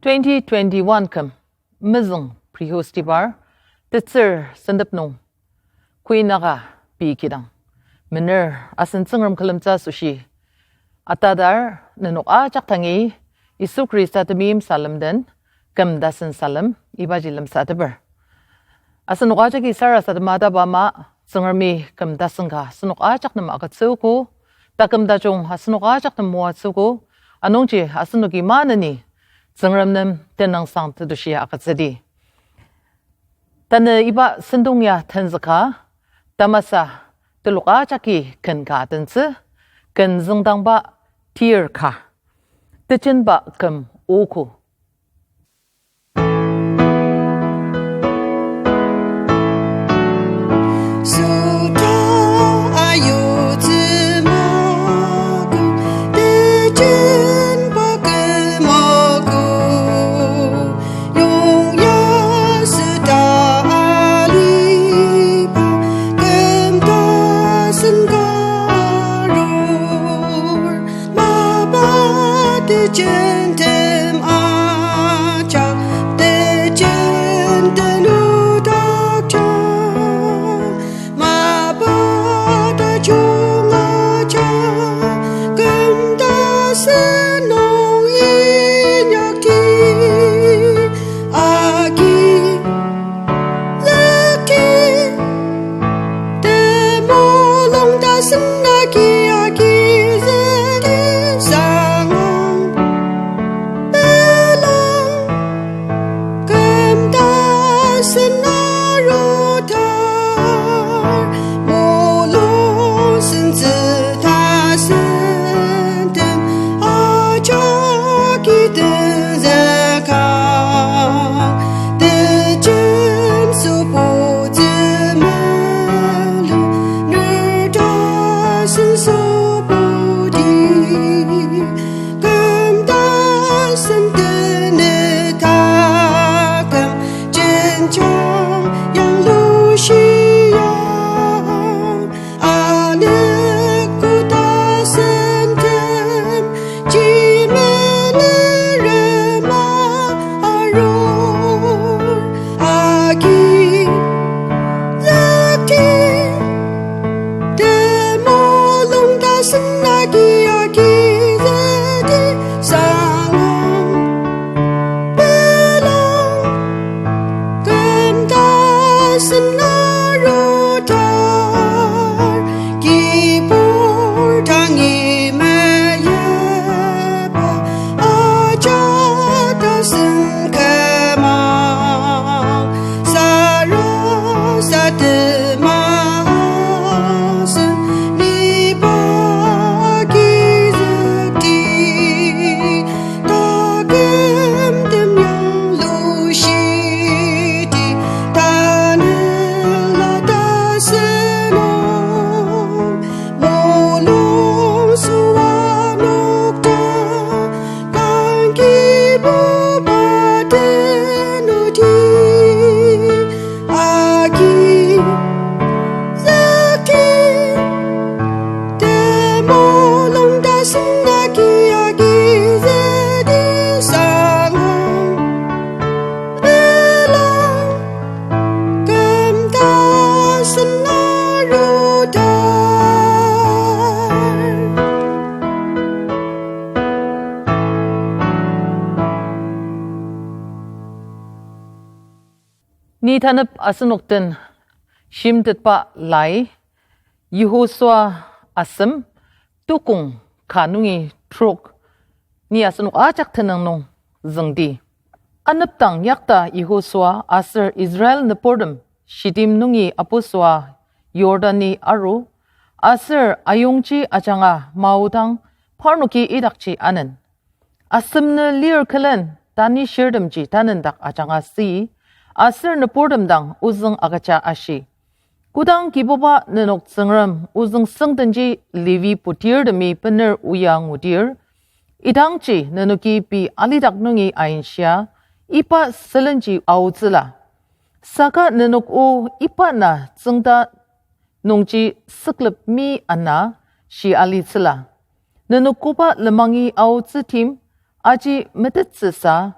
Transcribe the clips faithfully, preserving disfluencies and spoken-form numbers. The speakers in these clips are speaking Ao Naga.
Twenty twenty-one küm mezüng Brihostibar, tetsür sentep nung, kuinaka pei kidang, mener asen Tsüngrem külemtsü asoshi atadar, nenok ajak dangi Yisu Khrista temeim salem den küm tasen salem ibaji lemsateper. Asenok ajaki sarasadema ataba ama, Tsüngremi küm tasen ka asenok ajak nem agütsüogo, taküm tajung asenok ajak nem moatsüogo, anungji asenoki maneni Tsüngrem nem tenüngsang tetushi agütsüdi. Tanü iba sentong ya tenzüka, tamasa telok ajaki ken ka tentsü, ken züngdangba tir ka, tejenba küm ogo. Süta ayutsü mako, tejenba küm ogo, yongya süta aliba küm tasen ka arur. Mapa tejentem ajak, tejen tenudakja. Mapa tajung ajak, küm tasen nung inyakti. Agi lekti, temulung tasen agi agizükdi sangang. Pelang küm tasen arutar, mulung sentsü tasen tem ajaki tenzüka. Tejen sübutsü melu, ner tasen sübuti. Küm tasen tenü taküm, jenjang yanglushia. Anü koda sentem, ji menerema arur. Agi lekti, temulung tasen agi agizükdi sangang. Pelang küm tasen arutar, kibur dangi meyipba ajak tasen küma. Sarasadema asen niba agizükdi. Takümtem yanglushidi, tanela tasen nung, mulung süa nokta, kangkibuba tenudi. Agi lekti, temulung tasen agi agizükdi sangang. Pelang küm tasen arutar. Ni tanep asenok den shimtetba lai, Yehosua asem, tukong ka nungi trok, ni asenok ajak tenüng nung züngdi. Anepdang yakta Yehosua aser Israel nüburtem Shittim nungi abusua Yordani aru, aser ayongji ajanga maodang parnoki idakji anen. Asem nü lir külen tanishirtemji tanendak ajanga si, aser nüburtem dang ozüng agüja ashi. Kodang Kibuba nenok Tsüngrem ozüng süngdenji Levi putirtemi bener oa ngudir, idangji nenoki pei alidak nungi ainshia, iba sülenji aotsüla. Saka nenok o iba na tsüngda nungji süklep mi ana shi alitsüla. Nenok koba lemangi aotsü tim aji metettsüsa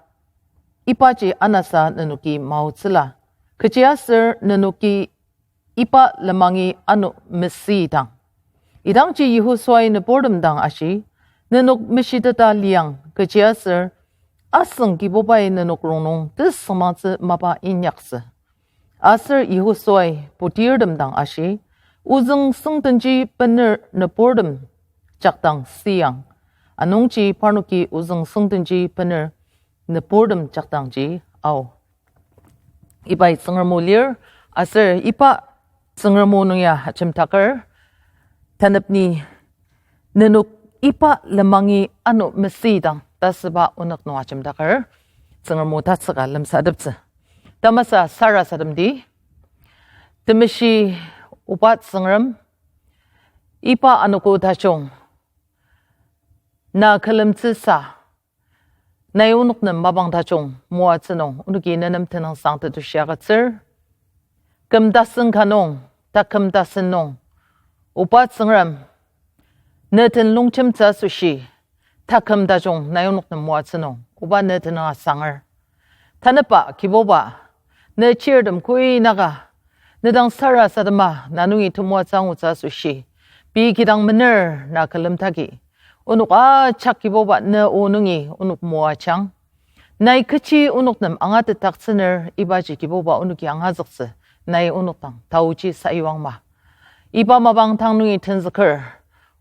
ibaji anasa nenoki maotsüla, kechiaser nenoki iba lemangi ano mesüidang. Idangji Yehosuai nüburtem dang ashi, nenok meshiteta liang, kechiaser asüng Kibubai nenok rongnung tesüngmangtsü mapa inyaktsü. Aser Yehosuai putirtem dang ashi, ozüng süngdenji bener nüburtem jakdang siang. Anungji parnoki ozüng süngdenji bener nüburtem jakdangji ao. Ibai Tsüngrem o lir, aser iba Tsüngrem o nung ya ajemdaker, tanepni nenok iba lemangi ano mesüidang ta süba onük nung ajemdaker, Tsüngrem o tatsüka lemsateptsü. Tamasa sarasademdi, temeshi oba Tsüngrem, iba anogo tajung na külemtsüsa, nai onok nem mapang tajung moatsü nung onoki ne nem tenüngsang tetushi agütsür. Küm tasen ka nung, taküm tasen nung, oba Tsüngrem, ne den longjemtsü asoshi, taküm tajung nai onok nem moatsü nung oba ne tenüng asanger. Tanepba Kibuba, ne chirtem koinaka, ne dang sarasadema na nungi temoatsü angutsü asoshi, pei kidang mener na külemtaki, onok ajak Kibuba ne o nungi onok moajang. Nai kechi onok nem angatetdaktsüner ibaji Kibuba onoki angazüktsü, nai onok dang taoji sayuangma. Iba mapang tang nungi tenzüker,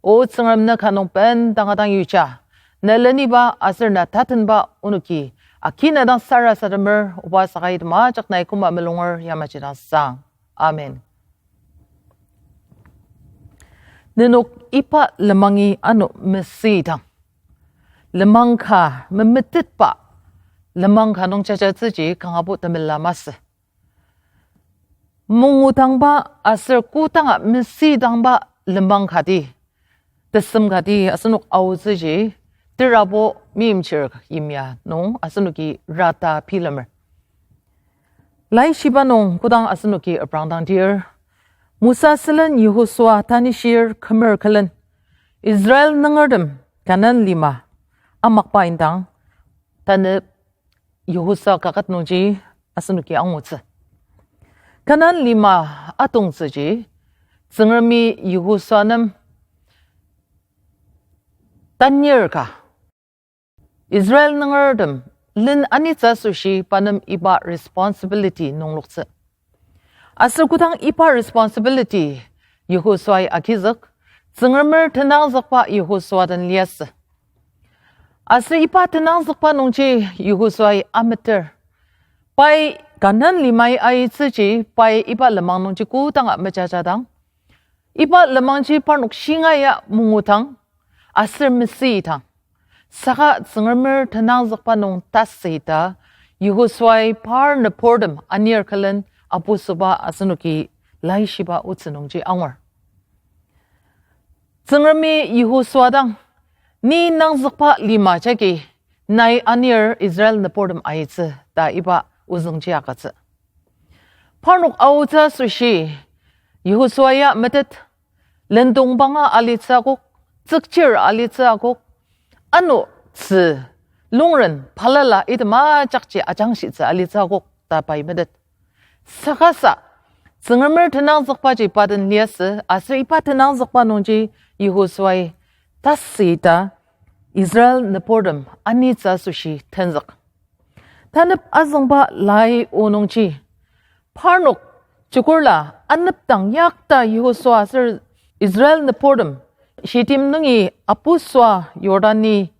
O Tsüngrem, ne ka nung bendanga dang yuja, ne leniba aser na tatenba onoki aki na dang sarasademer, oba saka item ajak nai koma mulunger yamaji dang sang. Amen. Nenok iba lemangi ano mesüidang. Lemang ka memetetba, lemang ka nung jajatsüji kangabo temela masü. Mungudangba aser kodanga mesüidangba lemang kati, tesem kati asenok aotsüji, terabo meimchir yimya nung asenoki rata bilemer. Laishiba nung kodang asenoki aprangdangdir, Mosa sülen Yehosua tanishir kümer külen, Israel nungertem Kanan lima amakba indang tanü Yehosua kaket nungji asenoki angutsü. Kanan lima atongtsüji, Tsüngremi Yehosua nem tanir ka, Israel nungertem len anitsü asoshi pa nem iba responsibility nungloktsü. Aser kodang iba responsibility Yehosuai agizük, Tsüngremer tenangzükba Yehosua den liasü. Aser iba tenangzükba nungji Yehosuai ameter, pai Kanan limai aitsüji pai iba lenmang nungji kodanga mejajadang, iba lenmangji parnok shingaia mungudang aser mesüidang, saka Tsüngremer tenangzükba nung tasüita Yehosuai par nübortem anir külen apusüba asenoki Laishiba otsü nungji angur. Tsüngremi Yehosua dang, ni nangzükba lima jagi nai anir Israel nübortem aitsü ta iba ozüngji agütsü. Parnok aotsü asoshi Yehosua ya metet, lendong banga alitsü akok, tsükchir alitsü akok, ano tzü, lungren, balala item ajakji ajangshitsü alitsü akok ta pai metet. Sakasa, Tsüngremer tenangzükbaji pa den liasü, aser iba tenangzükba nungji Yehosuai tasüita Israel nübortem anitsü asoshi tenzük. Tanep azüngba lai o nungji, parnok chukurla anepdang yakta Yehosua aser Israel nübortem Shittim nungi apusua Jordani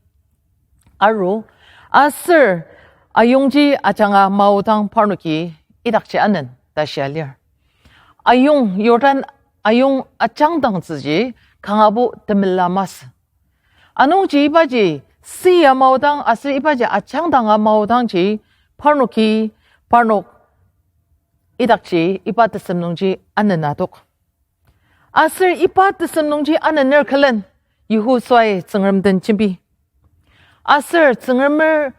aru, aser ayongji ajanga maodang parnoki idakji anen ta shia lir. Ayong, Jordan ayong ajangdangtsüji kangabo temela masü. Anungji ibaji sia maodang aser ibaji ajangdanga maodangji parnoki, parnok idakji iba tesem nungji anen adok. Aser iba tesem nungji anener külen Yehosuai Tsüngrem den jembi. Aser Tsüngremer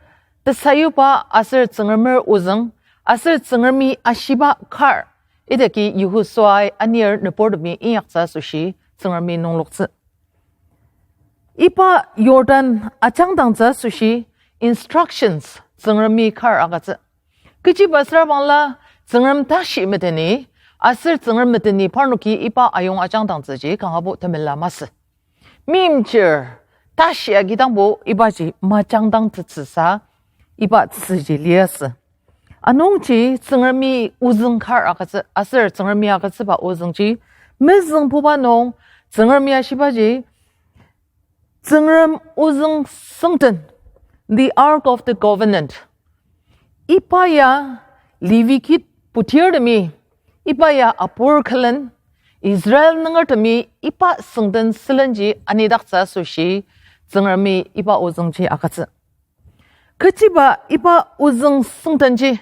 tesayuba aser Tsüngremer ozüng aser Tsüngremi ashiba kar idaki Yehosuai anir nübortemi inyaktsü asoshi Tsüngremi nungloktsü. Iba Jordan ajangdangtsü asoshi instructions Tsüngremi kar agütsü. Kechiba süra bangla Tsüngrem tashi meteni, aser Tsüngrem meteni parnoki iba ayong ajangdangtsüji kangabo temela masü. Meimchir tashi agidangbo ibaji majangdangtsütsüsa iba tsüji liasü. Anungji Tsüngremi ozüng kar agütsü, aser Tsüngremi agütsüba ozüngji mezüngbuba nung Tsüngremi ashibaji, Tsüngrem ozüng süngden, the Ark of the Covenant. Iba ya Levi kit putirtemi, iba ya apur külen, Israel nungertemi iba süngden sülenji anidaktsü asoshi, Tsüngremi iba ozüngji agütsü. Kechiba iba ozüng süngdenji,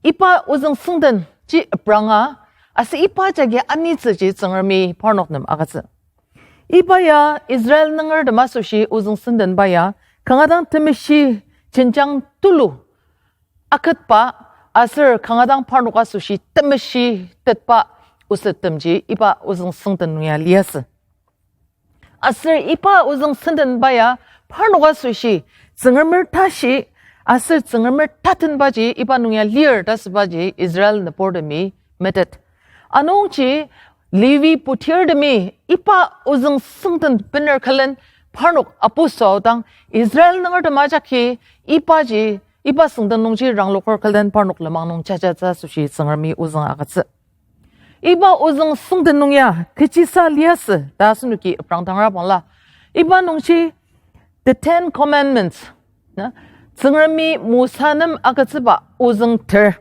iba ozüng süngdenji apranga, aser iba jagi anitsüji Tsüngremi parnok nem agütsü. Iba ya Israel nungertem asoshi ozüng süngdenba ya, kanga dang temeshi jenjang tulu aketba, aser kanga dang parnok asoshi temeshi tetba osettemji iba ozüng süngden nung ya liasü. Aser iba ozüng süngdenba ya parnok asoshi Tsüngremer tashi aser Tsüngremer tatenbaji iba nung ya lir ta asübaji Israel nübortemi metet. Anungji Levi putirtemi iba ozüng süngden bener külen parnok apusüdang Israel nungertem ajaki ibaji, iba süngden nungji rangloker külen parnok lenmang nung jajatsü asoshi Tsüngremi ozüng agütsü. Iba ozüng süngden nung ya kechisa liasü ta asenoki aprangdangra bangla, iba nungji The Ten Commandments, na, Tsüngremi Mosa nem agütsüba ozüng ter,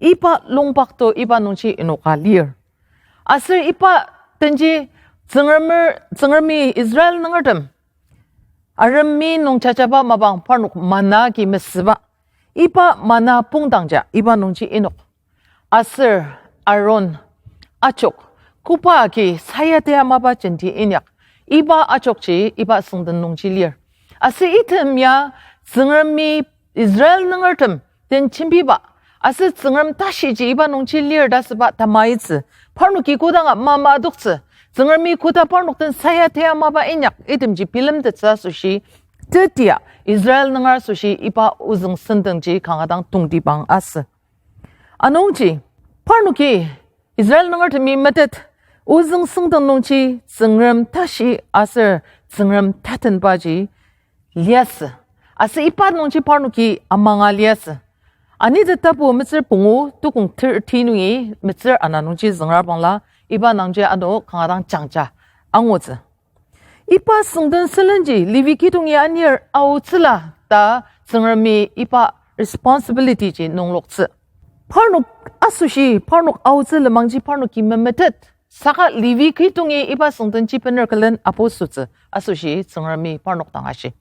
iba longpakto iba nungji inoka lir. Aser iba denji Tsüngremer, Tsüngremi Israel nungertem aremi nung jajaba mapang parnok manna agi mesüba. Iba manna pongdangja iba nungji inok. Aser Aaron ajok koba agi sayatia mapa jenti inyak, iba ajokji iba süngden nungji lir. Aser item ya Tsüngremi Israel nungertem den jembiba, aser Tsüngrem tashiji iba nungji lir ta asüba tamaitsü, parnoki kodanga mamadoktsü, Tsüngremi koda parnok den sayatia mapa inyak itemji bilemtettsü asoshi, tetia Israel nunger asoshi iba ozüng süngdenji kanga dang tongtibang asü. Anungji, parnoki Israel nungertemi metet, ozüng süngden nungji Tsüngrem tashi aser Tsüngrem tatenbaji liasü. Aser iba nungji parnoki amanga liasü. Anite tapu metsür pungu tukong thirty nungi metsür ana nungji züngra bangla, iba nungji ano kanga dang jangja angutsü. Iba süngden sülenji Levi kidongi anir aotsüla ta Tsüngremi iba responsibility ji nungloktsü. Parnok asoshi, parnok aotsü lenmangji parnoki memetet. Saka Levi kidongi iba süngdenji bener külen apusütsü asoshi Tsüngremi parnok dang ashi.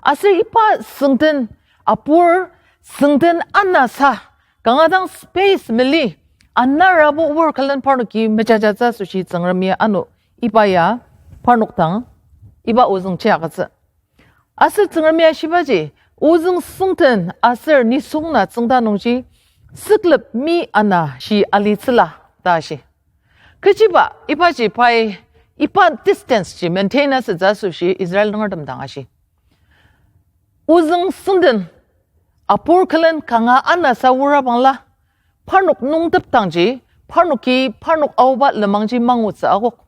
Aser iba süngden apur, süngden anasa, kanga dang space mali, anarabo oar külen parnoki mejajatsü asoshi Tsüngremi ano iba ya parnok dang iba ozüngji agütsü. Aser Tsüngremi ashibaji, ozüng süngden aser nisung na tsüngda nungji süklep mi ana shi alitsüla ta ashi. Kechiba ibaji pai iba distance ji maintain asütsü asoshi Israel nungertem dang ashi. Ozüng süngden apur külen kanga anasa oa bangla, parnok nungtepdangji, parnoki parnok aoba lenmangji mangutsü akok.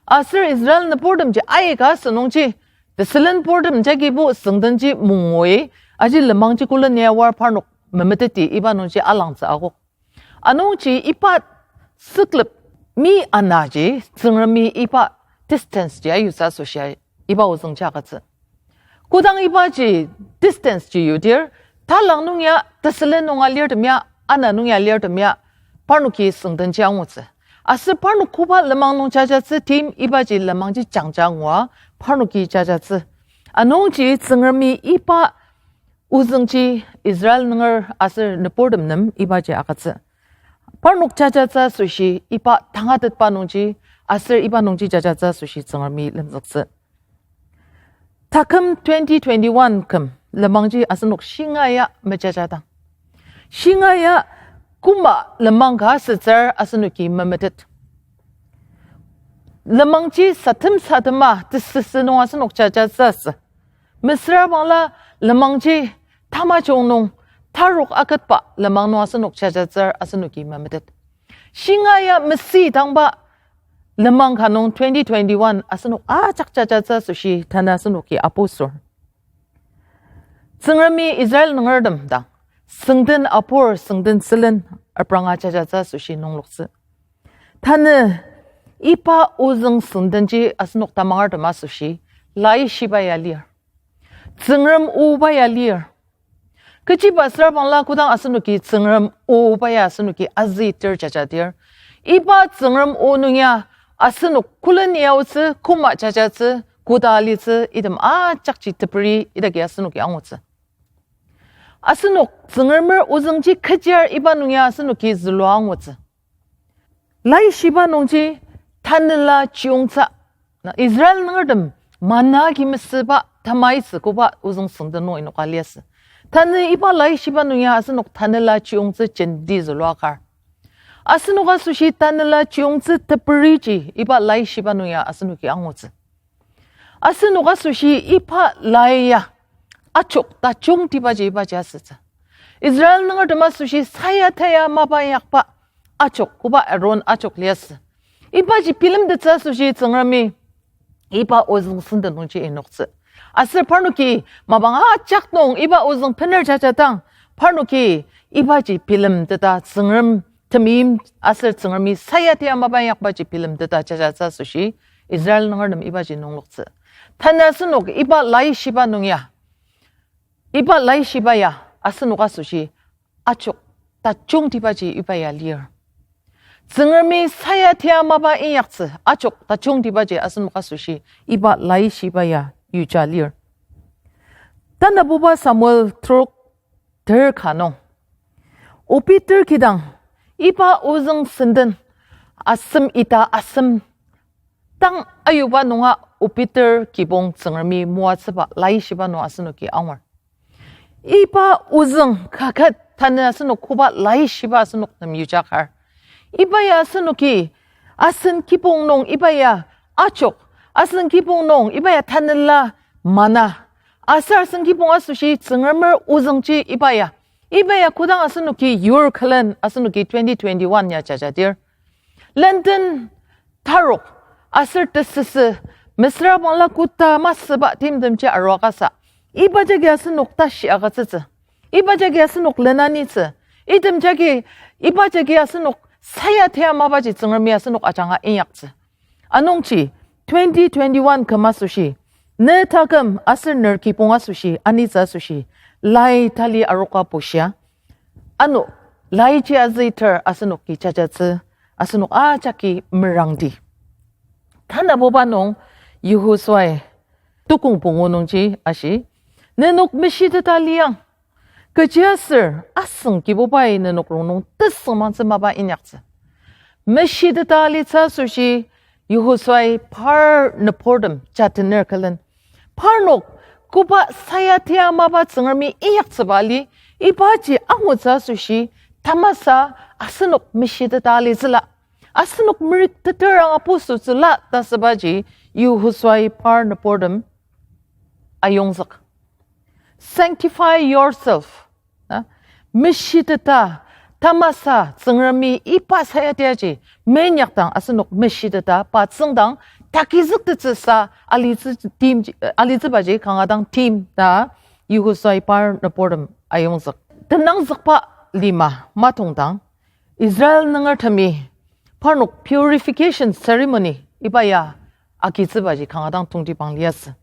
Aser Israel nüburtemji aika asünungji, tesülen burtem jagibo süngdenji mungui, aji lenmangji kolenia war parnok memeteti iba nungji alangtsü akok. Anungji iba süklep mi anaji, Tsüngremi iba distance ji ayutsü asoshi iba ozüngji agütsü. Kodang ibaji distance ji yudir, talang nung ya, tesülen nung alirtem ya, ana nung ya alirtem ya, parnoki süngdenji angutsü. Aser parnok koba lenmang nung jajatsü tim ibaji lenmangji jangja ngua, parnoki jajatsü. Anungji Tsüngremi iba ozüngji Israel nunger aser nüburtem nem ibaji agütsü. Parnok jajatsü asoshi iba tangatetba nungji, aser iba nungji jajatsü asoshi Tsüngremi lemzüktsü. Taküm twenty twenty-one küm lenmangji asenok shinga ya mejajadang, shinga ya koma lenmang ka asütsür asenoki memetet. Lenmangji satem satema tesüsü nung asenok jajatsü asü. Mesüra bangla lenmangji tamajung nung, tarok aketba lenmang nung asenok jajatsür asenoki memetet. Shinga ya mesüi dangba lenmang ka nung twenty twenty-one asenok ajak jajatsü asoshi tanü asenoki apu sür. Tsüngremi Israel nungertem dang, süngden apur, süngden sülen apranga jajatsü asoshi nungloktsü. Tanü iba ozüng süngdenji asenok tamangertem asoshi, laishiba ya lir. Tsüngrem oba ya lir. Kechiba süra bangla kodang asenoki Tsüngrem oba ya asenoki azüter jajadir, iba Tsüngrem o nung ya asenok koleni aotsü, koma jajatsü, koda alitsü, item ajakji teperi idaki asenoki angutsü. Asenok Tsüngremer ozüngji kechiar iba nung ya asenoki zülua angutsü. Laishiba nungji tanela chiyungtsü, na Israel nungertem manna agi mesüba tamaitsü koba ozüng süngden nung inoka liasü. Tanü iba laishiba nung ya asenok tanela chiyungtsü jenti zülua kar. Asenok asoshi tanela chiyungtsü teperiji iba laishiba nung ya asenoki angutsü. Asenok asoshi iba lai ya achok tajungtibaji ibaji asütsü. Israel nungertem asoshi sayataya mapa inyakba achok, koba Aaron achok liasü. Ibaji bilemtettsü asoshi Tsüngremi iba ozüng süngden nungji inoktsü. Aser parnoki mapang ajak nung iba ozüng bener jajadang, parnoki ibaji bilemteta Tsüngrem temeim aser Tsüngremi sayataya mapa inyakbaji bilemteta jajatsü asoshi Israel nungertem ibaji nungloktsü. Tanü asenok iba laishiba nung ya, iba laishiba ya asenok asoshi achok tajungtibaji iba ya lir. Tsüngremi sayataya mapa inyaktsü achok tajungtibaji asenok asoshi iba laishiba ya yuja lir. Tanabuba Samuel trok ter ka nung, Obiter kidang iba ozüng süngden asem ita asem tang ayuba nunga Obiter kibong Tsüngremi moatsüba laishiba nung asenoki angur. Iba ozüng kaket tanü asenok koba laishiba asenok nem yujakar. Iba ya asenoki asen kibong nung iba ya achok, asen kibong nung iba ya tanela manna, aser asen kibong asoshi Tsüngremer ozüngji iba ya, iba ya kodang asenoki yur külen asenoki twenty twenty-one ya jajadir, lenden tarok aser tesüsü, mesüra bangla koda masüba timtemji arua kasa, iba jagi asenok tashi agütsütsü. Iba jagi asenok lenanitsü. Item jagi, iba jagi asenok sayataya mapaji Tsüngremi asenok ajanga inyaktsü. Anungji twenty twenty-one küm asoshi, ne taküm aser ner kibong asoshi, anitsü asoshi, lai tali aroka bushia. Ano, laiji azüter asenoki jajatsü, asenok ajaki merangdi. Tanabuba nung Yehosuai tukong pungu nungji ashi, nenok meshiteta liang. Kechiaser asüng Kibubai nenok rongnung tesüngmangtsü mapa inyaktsü. Meshiteta alitsü asoshi Yehosuai par nüburtem jatener külen, parnok koba sayataya mapa Tsüngremi inyaktsüba ali, ibaji angutsü asoshi tamasa asenok meshiteta alitsüla, asenok merükteter ang apusütsüla ta asübaji Yehosuai par nüburtem ayongzük. Sanctify yourself. Na, meshiteta, tamasa Tsüngremi iba sayatiaji meinyakdang asenok meshiteta pa tsüngdang takizüktettsüsa alitsü tim, alitsübaji kanga dang tim ta Yehosuai par nüburtem ayongzük. Tenangzükba lima matongdang Israel nungertemi parnok purification ceremony iba ya agitsübaji kanga dang tongtibang liasü.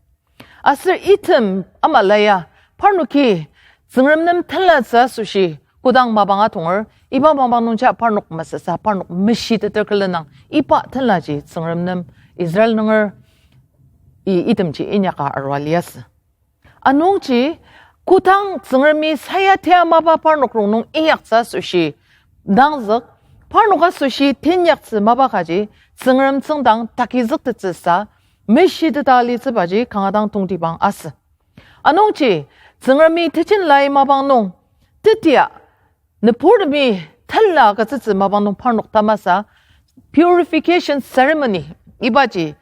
Aser item ama la ya parnoki Tsüngrem nem tenlatsü asoshi kodang mapang atonger, iba mapang nungja parnok mesüsa parnok meshiteter külenang iba tenlaji Tsüngrem nem Israel nunger i itemji inyaka arua liasü. Anungji kodang Tsüngremi sayatia mapa parnok rongnung inyaktsü asoshi nangzük, parnok asoshi teinyaktsü mapa kaji Tsüngrem tsüngdang takizüktettsüsa meshiteta alitsübaji kanga dang tongtibang asü. Anungji Tsüngremi tejen lai mapang nung tetia nüburtemi tenla agütsütsü mapang nung parnok tamasa purification ceremony ibaji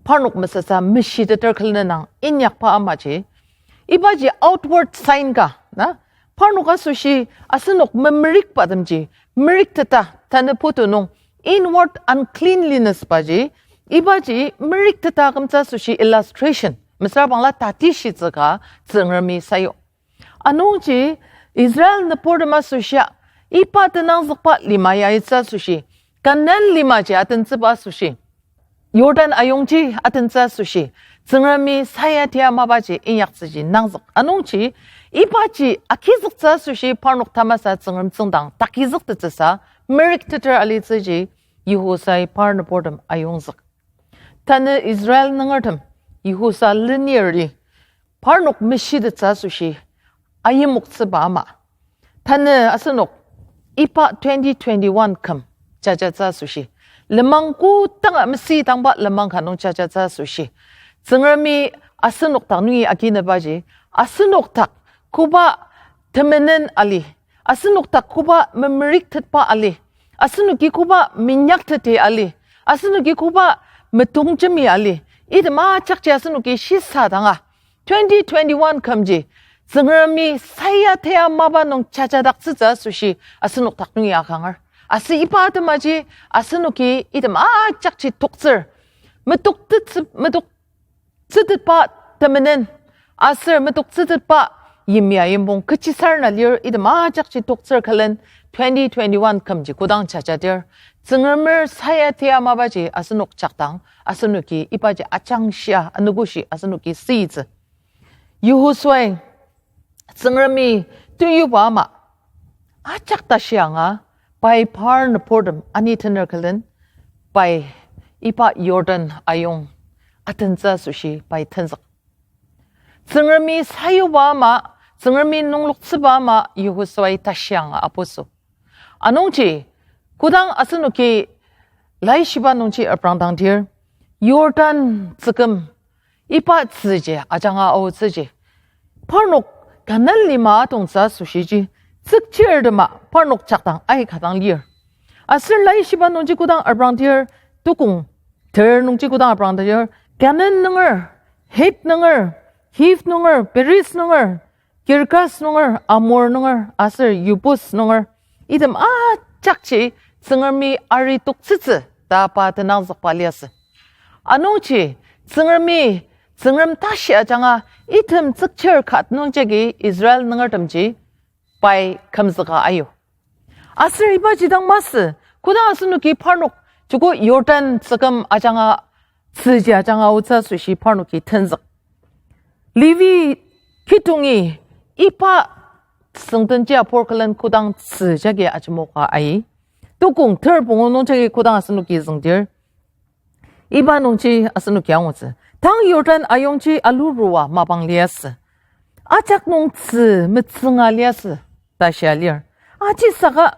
parnok mesüsa meshiteter külenang inyakba amaji Ibaji outward sign ka, na? Parnok asoshi asenok memerikbatemji, merikteta, tanü putu nung inward uncleanliness baji, ibaji merikteta kümtsü asoshi illustration, mesüra bangla tatishitsü ka Tsüngremi sayu. Anungji Israel nüburtem asoshia, iba tenangzükba lima ya itsü asoshi, Kanan limaji atentsüba asoshi, Jordan ayongji atentsü asoshi, Tsüngremi sayatia mapaji inyaktsüji nangzük. Anungji, ibaji agizüktsü asoshi parnok tamasa Tsüngrem tsüngdang takizüktettsüsa, merikteter alitsüji, Yihusai par nüburtem ayongzük. Tanü Israel nungertem, Yihusa lenirji, parnok meshitettsü asoshi, ayimoktsüba ama. Tanü asenok iba twenty twenty-one küm jajatsü asoshi, lenmang kodanga mesüdangba lenmang ka nung jajatsü asoshi, Tsüngremi asenok dak nungi aginebaji, asenok dak koba temenen ali, asenok dak koba memeriktetba ali, asenoki koba minyakteti ali, asenoki koba metongjemi ali, item ajakji asenoki shisadanga twenty twenty-one kümji, Tsüngremi sayatia mapa nung jajadaktsütsü asoshi asenok dak nungi akanger. Aser iba atemaji asenoki item ajakji toktsür, metoktettsü-, metoktsütetba temenen, aser metoktsütetba yimya yimbong kechisarena lir item ajakji toktsür külen twenty twenty-one kümji kodang jajadir, Tsüngremer sayatia mapaji asenok jakdang, asenoki ibaji ajangshia anogoshi asenoki süitsü. Yihusuai Tsüngremi teyuba ama ajak tashi anga, pai par nüburtem anitener külen, pai iba Jordan ayong atentsü asoshi pai tenzük. Tsüngremi sayuba ama, Tsüngremi nungloktsüba ama Yihusuai tashi anga apuso. Anungji, kodang asenoki laishiba nungji aprangdangdir, Jordan tsüküm iba tzüji ajanga aotsüji, parnok Kanan lima atongtsü asoshiji, tsükchirtema parnok jakdang aika dang lir. Aser laishiba nungji kodang aprangdir, tukong ter nungji kodang aprangdir, Kanan nunger, Het nunger, Hiv nunger, Periz nunger, Girgas nunger, Amor nunger, aser Yebus nunger, item ajakji Tsüngremi ari toktsütsü ta pa tenangzükba liasü. Anungji Tsüngremi, Tsüngrem tashi ajanga item tsükchir kat nungjagi Israel nungertemji pai kümzüka ayu. Aser ibaji dang masü, kodang asenoki parnok joko Jordan tsüküm ajanga, tzüji ajanga aotsü asoshi parnoki tenzük. Levi kitongi iba süngdenji apur külen kodang tzü jagi ajemoka ai, tukong ter pungu nungjagi kodang asenoki züngdir, iba nungji asenoki angutsü, tang Jordan ayongji alurua mapang liasü, ajak nung tzü metsünga liasü ta shia lir. Aji saka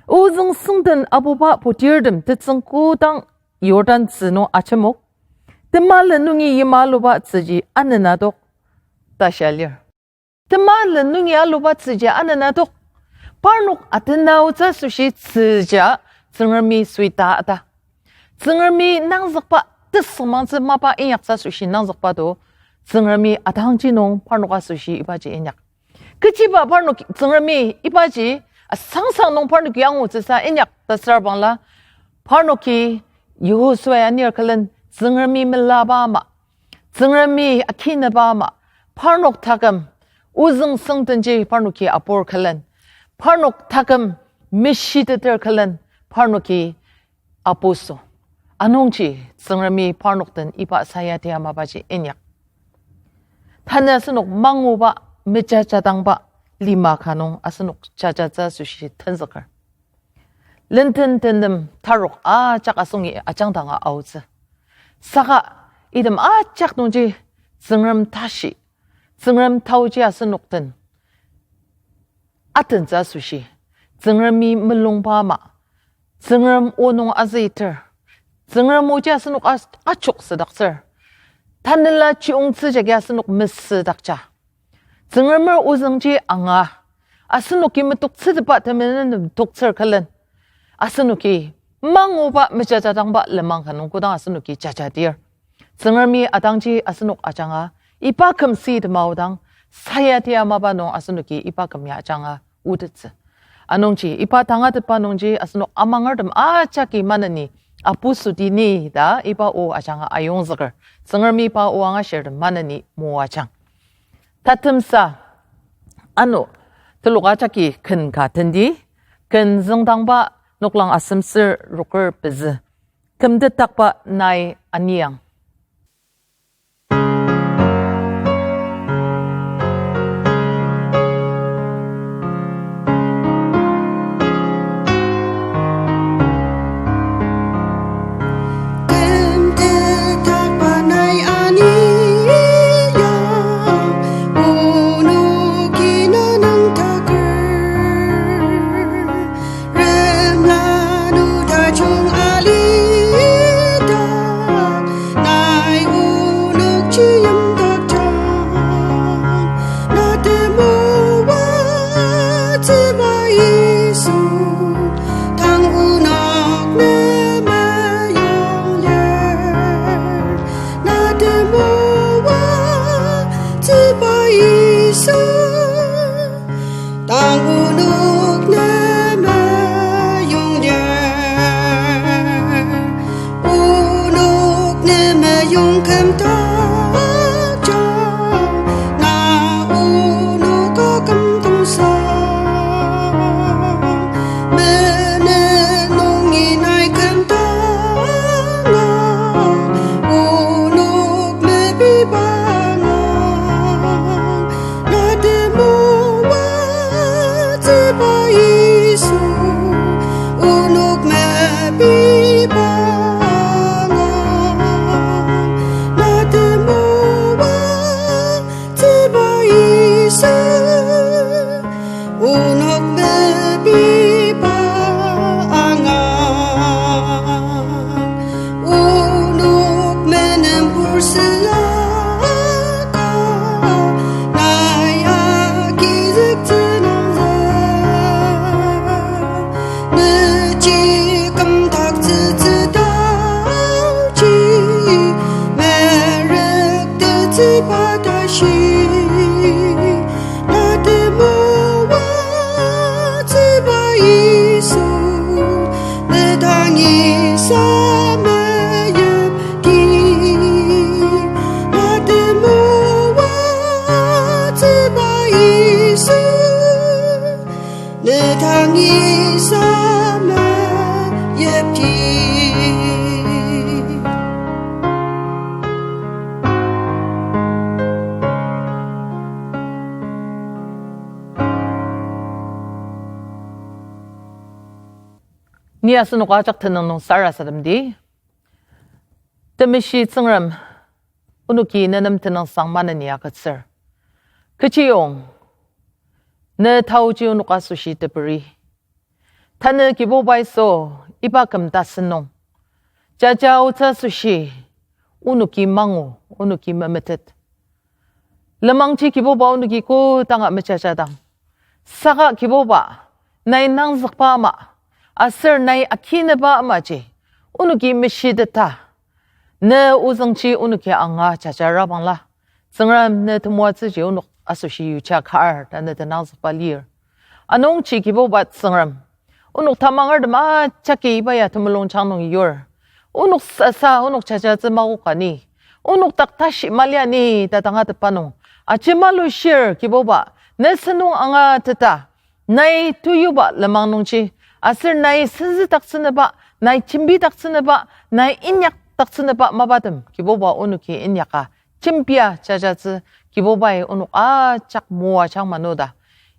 ozüng süngden apuba putirtem tetsüng kodang Jordan tzü nung ajemok, temalen nungi yima aluba tzüji anenadok ta shia lir. Temalen nungi aluba tzüji anenadok. Parnok atenaotsü asoshi tzüji Tsüngremi suita ata, Tsüngremi nangzükba tesüngmangtsü mapa inyaktsü asoshi nangzükba to, Tsüngremi atangji nung parnok asoshi ibaji inyak. Kechiba parnok Tsüngremi ibaji asangsang nung parnoki angutsüsa inyak ta sür bangla, parnoki Yihusuai anir külen Tsüngremi melaba ama, Tsüngremi akinaba ama, parnok taküm ozüng süngdenji parnoki apur külen, parnok taküm meshiteter külen parnoki apuso. Anungji Tsüngremi parnok den iba sayatia mapaji inyak. Tanü asenok manguba mejajadangba lima ka nung asenok jajatsü asoshi tenzüker. Lenden tenem tarok ajak asungi ajangdanga aotsü. Saka item ajak nungji Tsüngrem tashi, Tsüngrem taoji asenok den atentsü asoshi, Tsüngremi mulungba ama, Tsüngrem o nung azüiter, Tsüngrem oji asenok a-, achok südaktsür, tanela chiyongtsü jagi asenok mesüdakja, Tsüngremer ozüngji anga, asenoki metoktsütepba temenen toktsür külen, asenoki manguba mejajadangba lenmang ka nung kodang asenoki jajadir, Tsüngremi atangji asenok ajanga iba kümsitema aodang, sayati amaba nung asenoki iba küm ya ajanga otettsü. Anungji iba tangatetba nungji asenok amangertem ajaki maneni apusudi ni ta iba o ajanga ayongzüker. Tsüngremi iba o angashirtem maneni moajang. Tatemsa, ano, telok ajaki ken ka tendi, ken züngdangba noklang asemser rokür pezü. Kümtetdakba nai aniang. Kümtetdakba nai aniang, onoki na nüngdaker. Remla nu tajung alidang, nai onokji yimdakjang. Na temoatsüba Yisu, tang onok ne meyong lir. Na temoatsüba Yisu, tang onok ne meyong lir. Onok ne meyong kümdakjang, na onok akümdangsa. Menen nungi nai kümdanga, onok mepiba angang. Na temoatsüba Yisu, onok mepiba angang. Na temoatsüba Yisu, onok mepiba angang. Onok menen pursüaka, nai agizüktsü nangzü. Nüji kümdaktsütsü taoji, merüktettsüba tashi. Na temoatsüba Yisu, ne dangi sa meyipdi. Na temoatsüba Yisu, ne dangi sa meyipdi. Ni asenok ajak tenüng nung sarasademdi. Temeshi Tsüngrem, onoki nenem tenüngsang maneni agütsür. Kechiyong, ne taoji onok asoshi teperi. Tanü Kibubai so iba küm tasen nung, jaja otsü asoshi onoki mangu, onoki memetet. Lenmangji Kibuba onoki kodanga mejajadang, saka Kibuba, nai nangzükba ama, aser nai akineba amaji onoki meshiteta, ne ozüngji onoki anga jajarabangla, Tsüngrem ne temoatsüji onok asoshi yuja kar ta ne tenangzükba lir. Anungji Kibuba Tsüngrem, onok tamangertem ajaki iba ya temulungjang nung yur. Onok sasa, onok jajatsü makoka ni, onok dak tashi malia ni ta tangatetba nung, ajimalu shir Kibuba, ne sentong angateta, nai teyuba lenmang nungji, aser nai senzüdaktsünüba, nai jembidaktsünüba, nai inyakdaktsünüba mapatem Kibuba onoki inyaka jembia jajatsü Kibubai onok ajak moajang manoda.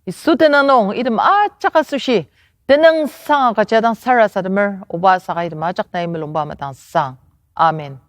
Yisu tenüng nung item ajak asoshi tenüngsang agüjadang sarasademer, oba saka item ajak nai mulungba madangsang. Amen.